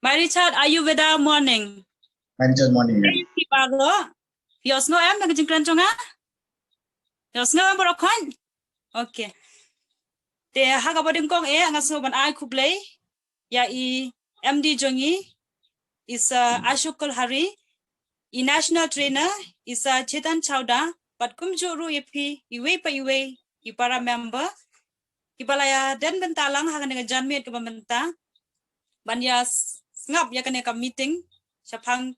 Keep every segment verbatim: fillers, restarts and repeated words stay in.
Mai Richard, Ayurveda morning. Mai Richard morning. Ki baroh. Phi ïohsngew em na ka jingkren jong nga? Ïohsngew em baroh khun? Okay. Te ha kaba nyngkong eh nga sngew ban ai khublei ïa i M D jong ngi, i Sir Ashok Kulhari, i national trainer, i Sir Chetan Chawda, bad kumjuh ruh ïa phi iwei pa iwei i para member kiba la ïa don bynta lang ha kane ka janmiet kaba mynta ban ïa sngap ïa kane ka meeting shaphang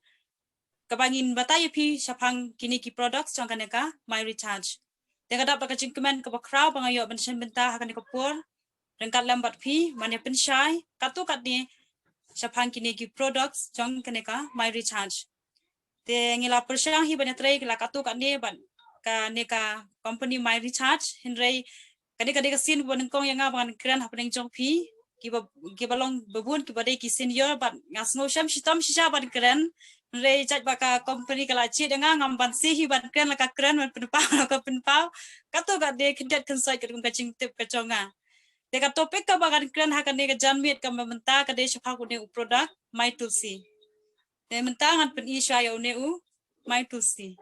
kaba ngin batai ïa phi shaphang kine ki products jong kane ka My Recharge. Te ka dap da ka jingkmen kaba khraw ba nga ïoh ban shim bynta ha kane ka por ryngkat lem bad phi ban ïa pynshai katto katne shaphang kine ki products jong kane ka My Recharge. Te ngi la pyrshang hi ban ïa trei ki la katto katne bad kane ka company My Recharge, hynrei kane ka dei ka sien ba nyngkong ïa nga ba ngan kren hapdeng jong phi, kiba, kiba long babun kiba dei ki senior bad nga sngew shem shitom shisha ban kren. Hynrei jait ba ka company ka la jied ïa nga, ngam banse hi ban kren, la ka kren, ban pynpaw la ka pynpaw. Katto katne khyndiat khynsoit katkum ka jingtip ka jong nga. Te ka topic kaba ngan kren ha kane ka janmiet kaba mynta ka dei shaphang une u product My Tulsi. Te mynta ngan pyni shuwa ïa une u My Tulsi.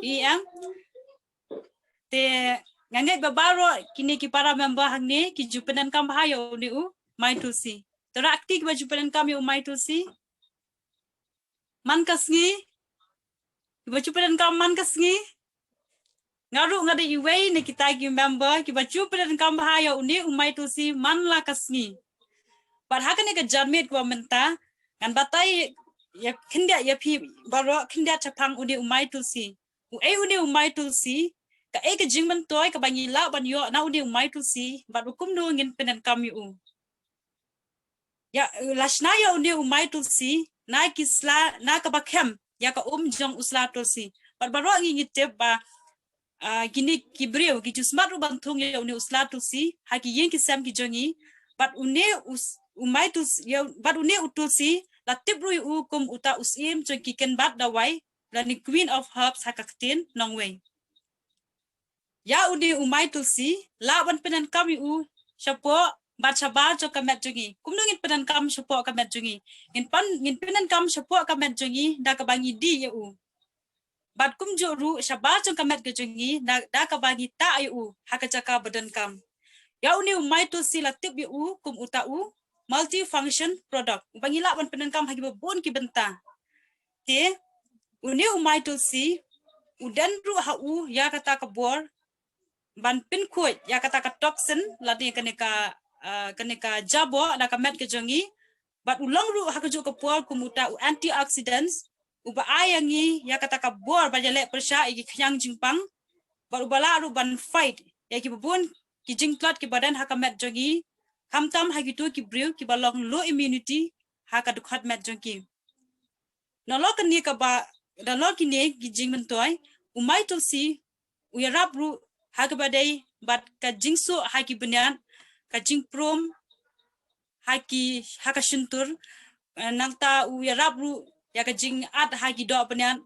Ïa, te nga ngeit ba baroh kine ki para member hangne ki ju pyndonkam bha ïa une u My Tulsi. Te rah kti kiba ju pyndonkam ïa u My Tulsi man ka sngi? Kiba ju pyndonkam man ka sngi? Nga ruh nga dei iwei na kita ki member kiba ju pyndonkam bha ïa une u My Tulsi man la ka sngi. Bad ha kane ka janmiet kaba mynta ngan batai ïa khyndiat ïa phi baroh khyndiat shaphang une u My Tulsi. U ei une u My Tulsi, ka ei ka jingmyntoi kaba ngi lah ban ïoh na une u My Tulsi, bad ba kumno ngin pyndonkam ïa u. Ïa, la shna ïa une u My Tulsi na ki sla, na kaba khem ïa ka um jong u sla tulsi. Bad baroh ngi ngi tip ba, ah, kine ki briew ki ju smat ruh ban thung ïa une u sla tulsi ha ki ïing ki sem ki jong ngi. Bad une u s-, u My Tulsi, ïa, bad une u tulsi la tip ruh ïa u kum uta u syiem jong ki kynbat dawai, lane Queen of Herbs ha ka ktien nongwei. Ïa une u My Tulsi lah ban pyndonkam ïa u shapoh bad shabar jong ka met jong ngi. Kumno ngin pyndonkam shapoh ka met jong ngi? Ngin pan, ngin pyndonkam shapoh ka met jong ngi da kaba ngi dih ïa u. Bad kumjuh ruh shabar jong ka met ka jong ngi da, da kaba ngi tah ïa u ha ka jaka ba donkam. Ïa une u My Tulsi la tip ïa u kum uta u multifunction product uba ngi lah ban pyndonkam ha kiba bun ki bynta. Te une u My Tulsi u don ruh ha u ïa kata ka bor ban pynkhuid ïa kata ka toxin lane kane ka, ah, kane ka jaboh na ka met ka jong ngi. Bad u long ruh ha kajuh ka por kum uta u antioxidants uba ai ïa ngi ïa kata ka bor ban ïaleh pyrshah ïa ki khñiang jingpang. Bad uba lah ruh ban fight ïa kiba bun ki jingtlot kiba don ha ka met jong ngi, khamtam ha kito ki briew kiba long low immunity ha ka dkhot met jong ki. Nalor kane kaba, nalor kine ki jingmyntoi, u My Tulsi u ïarap ruh ha kaba dei bad ka jingsuh ha ki bniat, ka jingprom ha ki, ha ka shyntur, eh, nangta u ïarap ruh ïa ka jingat ha ki doh bniat,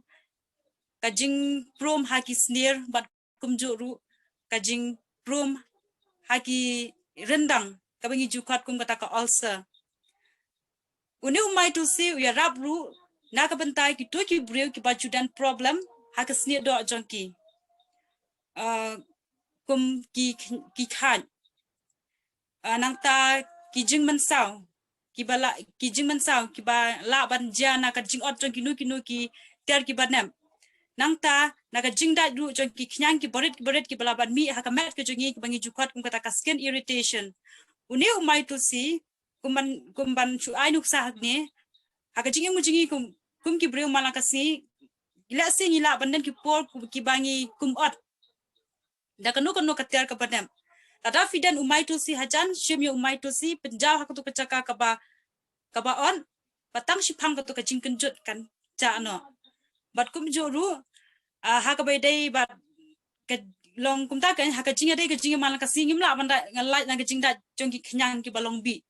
ka jingprom ha ki snier bad kumjuh ruh ka jingprom ha ki ryndang kaba ngi ju khot kum kata ka ulcer. Une u My Tulsi u ïarap ruh na ka bynta kito ki briew kiba ju don problem ha ka snieh doh jong ki. Ah, kum ki, ki khaj. Ah, nangta ki jingmynsaw kiba la, ki jingmynsaw kiba lah ban jia na ka jingot jong kino kino ki tiar kiba nep. Nangta na ka jingdait ruh jong ki khñiang kiba rit kiba rit kiba lah ban mih ha ka met ka jong ngi kiba ngi ju khot kum kata ka skin irritation. Une u My Tulsi kum ban, kum ban shu ai nuksa hangne ha ka jingim jong ngi kum, kum ki briew man la ka sngi. Lehse ngi lah ban don ki por kiba ngi kum ot da kano kano ka tiar kaba nep. Lada phi don u My Tulsi hajan, shim ïa u My Tulsi, pynjaw ha kato ka jaka kaba, kaba ot, ba tang shiphang kato ka jingkynjut kan jah noh. Bad kumjuh ruh, ah, ha kaba ïadei bad ka long kumta ka, ha ka jingïadei ka jingïaman la ka sngi ngim lah ban da, ngan lait na ka jingdait jong ki khñiang kiba long bih.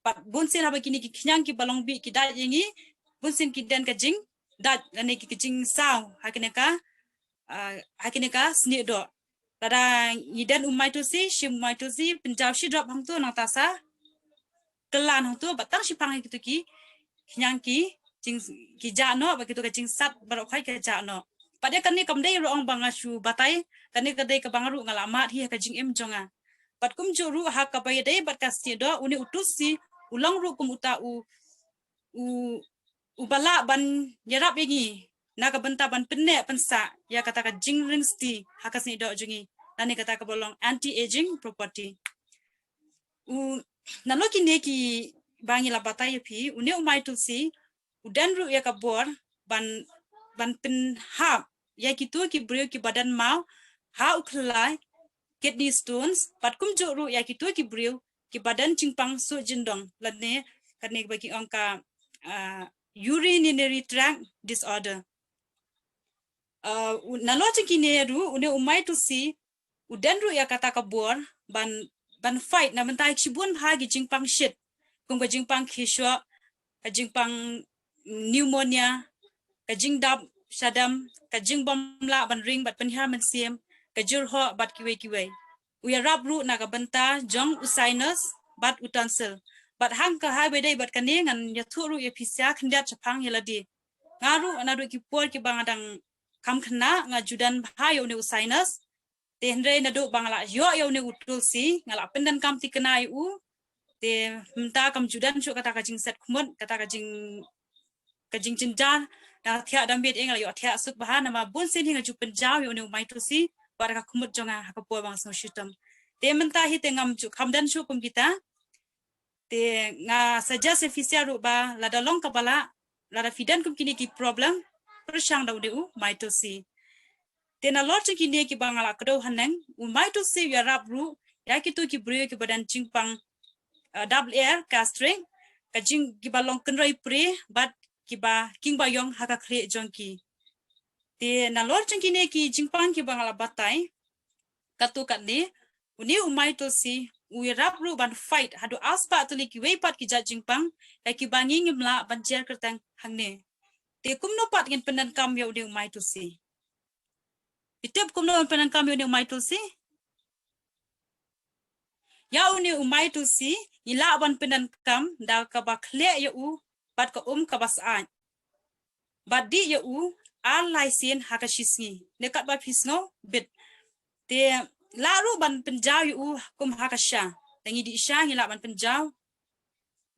Bad bunsien haba kine ki khñiang kiba long bih ki dait ïa ngi, bunsien ki don ka jingdait lane ki, ka jingsaw ha kane ka, ah, ha kane ka snieh doh. Lada ngi don u My Tulsi, shim My Tulsi, pynjaw shi drop hangto nangta sa kylla hangto, bad tang shiphang ha kito ki, khñiang ki jing ki jah noh, bad kito ka jingsat baroh khoit ka jah noh. Pat ïa kane kam dei ruh ong ba nga shu batai, kane ka dei kaba nga ruh nga la mad hi ha ka jingim jong nga. Bad kumjuh ruh ha kaba ïadei bad ka snieh doh, une u Tulsi u long ruh kum uta u u uba lah ban ïarap ïa ngi na ka bynta ban pynneh pynsah ïa kata ka jingringsti ha ka snieh doh jong ngi, lane kata kaba long anti aging property. U nalor kine kiba ngi la batai ïa phi, une u Mai Tulsi u don ruh ïa ka bor ban ban pynhap ïa kito ki briew kiba don maw ha u khlai, kidney stones, bad kumjuh ruh ïa kito ki briew kiba don jingpang suh jyndong, lane kane ba ki ong ka, ah, urinary tract disorder. Ah, u- nalor jong kine ruh une u Mai Tulsi u don ruh ïa kata ka bor ban ban fight na bynta shibun bha ki jingpang shit, kum ka jingpang khieshoh, ka jingpang pneumonia, ka jingdap shadem, ka jingbym lah ban ring bad pynhiar mynsiem, ka jyrhoh bad kiwei kiwei. U ïarap ruh na ka bynta jong u sinus bad u tonsil. Bad hangta ha kaba ïadei bad kane ngan ïathuh ruh ïa phi sha khyndiat shaphang ïa lade. Nga ruh naduh ki por kiba nga dang kham khynnah nga ju don bha ïa une u sinus. Te hynrei naduh ba nga la ïoh ïa une u Tulsi, nga la pyndonkam thikna ïa u. Te mynta kam ju don shuh kata ka jingset khmut, kata ka jing ka jingjynjar. Nga thiah da miet, nga la ïoh thiah suk bha namar bun sien hi nga ju pynjaw ïa une u Mai Tulsi bad ka khmut jong nga ha ka por ba nga sngew shitom. Te mynta hi te ngam ju kham don shuh kum kita. Te nga suggest ïa phi sha ruh ba lada long kaba lah, lada phi don kum kine ki problem, pyrshang da une u Mai Tulsi. Te nalor jong kine kiba nga la kdew haneng, u Mai Tulsi u ïarap ruh ïa kito ki briew kiba don jingpang, uh, double air gastric, ka jing kiba long kynroi pre bad kiba king ba ïong ha ka khlieh jong ki. Te nalor jong kine ki jingpang kiba nga la batai katto katne, une u Mai Tulsi u ïarap ruh ban fight haduh arspah tylli kiwei pat ki jait jingpang ïa kiba ngi ngim lah ban jer kyrteng hangne. Te kumno pat ngin pyndonkam ïa une u Mai Tulsi? Phi tip kumno ban pyndonkam ïa une u Mai Tulsi? Ïa une u Mai Tulsi ngi lah ban pyndonkam da kaba khleh ïa u bad ka um kaba syaid, bad dih ïa u ar lai sien ha ka shi sngi, ne katba phi sngew bit. Te lah ruh ban pynjaw ïa u kum ha ka sha. Da ngi dih sha ngi lah ban pynjaw.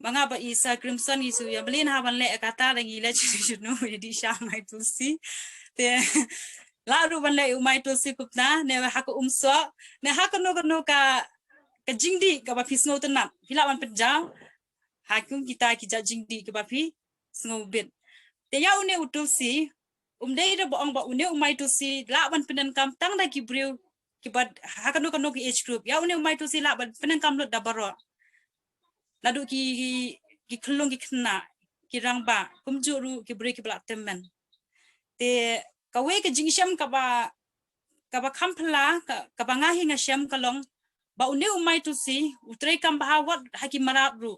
Ba nga bad i Sir Crimson ngi shu ïa mlien ha ban leh kata, da ngi leh shu shu nu ïa dih sha Mai Tulsi. Te lah ruh ban leh u Mai Tulsi kumta, ne ha ka um soh, ne ha kano kano ka ka jingdih kaba phi sngewtynnat, phi lah ban pynjaw ha kum kita ki jait jingdih kiba phi sngew bit. Te ïa une u Tulsi um dei da ba ong ba une u Mai Tulsi lah ban pyndonkam tang da ki briew kiba ha kano kano ki age group. Ïa une u Mai Tulsi lah ban pyndonkam lut da baroh, naduh ki ki khyllung ki khynnah, ki rangbah, kumjuh ruh ki briew kiba la tymmen. Te kawei ka jingshem kaba kaba kham phylla, ka, kaba nga hi nga shem ka long ba une u Mai Tulsi u treikam bha wat ha ki mrad ruh.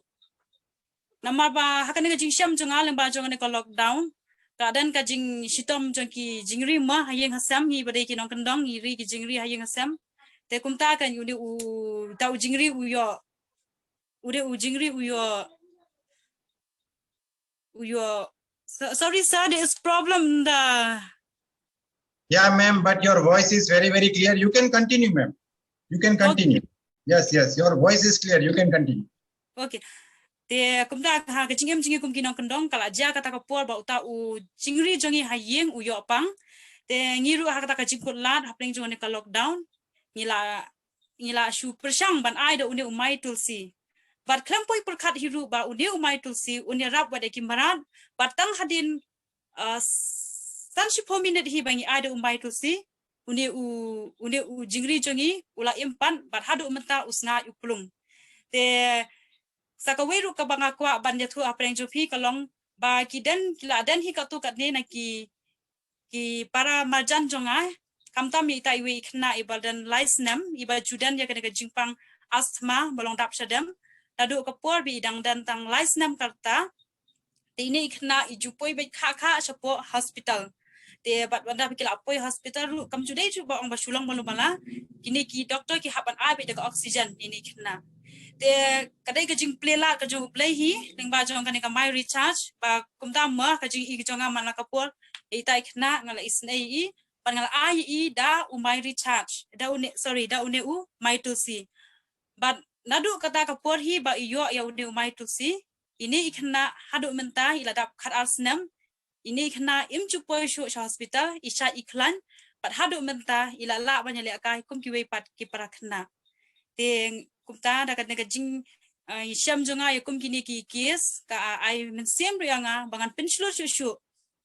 Namar ba ha kane ka jingshem jong nga lyngba jong kane ka lockdown, ka don ka jingshitom jong ki jingri mo ha ïing ha sem, ngi ba dei ki nongkyndong ngi ri ki jingri ha ïing ha sem. Te kumta ka une u ta u jingri u ïoh, une u jingri u ïoh u ïoh. So, sorry sir, there is problem in the Yeah, ma'am, but your voice is very, very clear. You can continue, ma'am. You can Okay. continue. Yes, yes, your voice is clear. You can continue. Okay. Te kumta ha ka jingim jong ngi kum ki nongkyndong ka la jia kata ka por ba uta u jingri jong ngi ha ïing u ïoh pang. Te ngi ruh ha kata ka jingkut lad hapdeng jong kane ka lockdown, ngi la ngi la shu pyrshang ban ai da une u Mai Tulsi. Bad khlem poi pyrkhat hi ruh ba une u Mai Tulsi un ïarap wat ïa ki mrad, bad tang hadien, uh, san shiphew minit hi ba ngi ai da u Mai Tulsi, une u une u jingri jong ngi u la im pat bad haduh mynta u sngaid u plung. Te sa kawei ruh kaba nga kwah ban ïathuh hapdeng jong phi ka long ba ki don, ki la don hi katto katne na ki ki para marjan jong nga, khamtam ïa ita iwei i khynnah iba don lai snem, iba ju don ïa kane ka jingpang asthma ba long dap shadem. Naduh ka por ba i dang don tang lai snem ka rta, te ine i khynnah i ju poi beit kha kha shapoh hospital. Te bad ynda ba ki la poi hospital ruh kam ju dei ju ba ong ba shu long malu mala, kine ki doktor ki hap ban ai beit da ka oxygen ine i khynnah. Te ka dei ka jingplie lad ka jong U Blei hi lyngba jong kane ka My Recharge, ba kumta ma ka jing i ka jong nga man la ka por, ita i khynnah nga la isynei i, bad nga la ai i da u My Recharge, da une, sorry, da une u My Tulsi. Bad naduh kata ka por hi ba i ïoh ïa une u My Tulsi, ine i khynnah haduh mynta i la dap khatar snem, ine i khynnah im ju poi shuh sha hospital, i shait i khlaiñ, bad haduh mynta i la lah ban ïalehkai kum kiwei pat ki para khynnah. Te kumta da kane ka jing, eh, i shem jong nga ïa kum kine ki case, ka ai mynsiem ruh ïa nga ba ngan pynshlur shuh shuh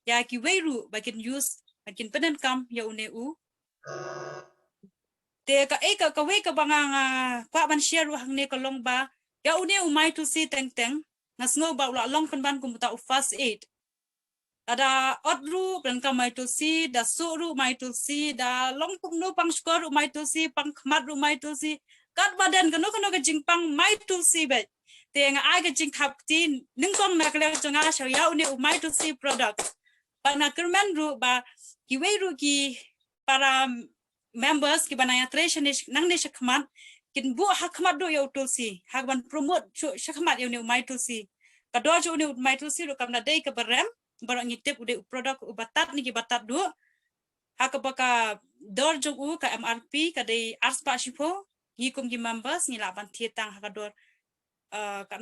ïa kiwei ruh ba kin use, ba kin pyndonkam ïa une u. Te kaei ka, kawei kaba nga, nga kwah ban share ruh hangne ka long ba ïa une u My Tulsi teng teng, nga sngew ba u la long pynban kum uta u first aid. Lada ot ruh pyndonkam My Tulsi, da suh ruh My Tulsi, da long kumno pang shkor ruh My Tulsi, pang khmat ruh My Tulsi. Katba don kano kano ka jingpang My Tulsi beit. Te nga ai ka jingthap kti nyngkong na ka liang jong nga sha ïa une u My Tulsi product. Bad nga kyrmen ruh ba kiwei ruh ki para members kiba nang ïatrei shane sh-, nangne shakhmat, kin buh ha khmat ruh ïa u Tulsi, ha kaban promote shuh shakhmat ïa une u My Tulsi. Ka dor jong une u My Tulsi ruh kam da dei kaba rem, baroh ngi tip u dei u product uba tad na kiba tad ruh. Ha kaba ka dor jong u, ka M R P ka dei arspah shiphew, ngi kum ki members ngi lah ban thied tang ha ka dor, eh, ka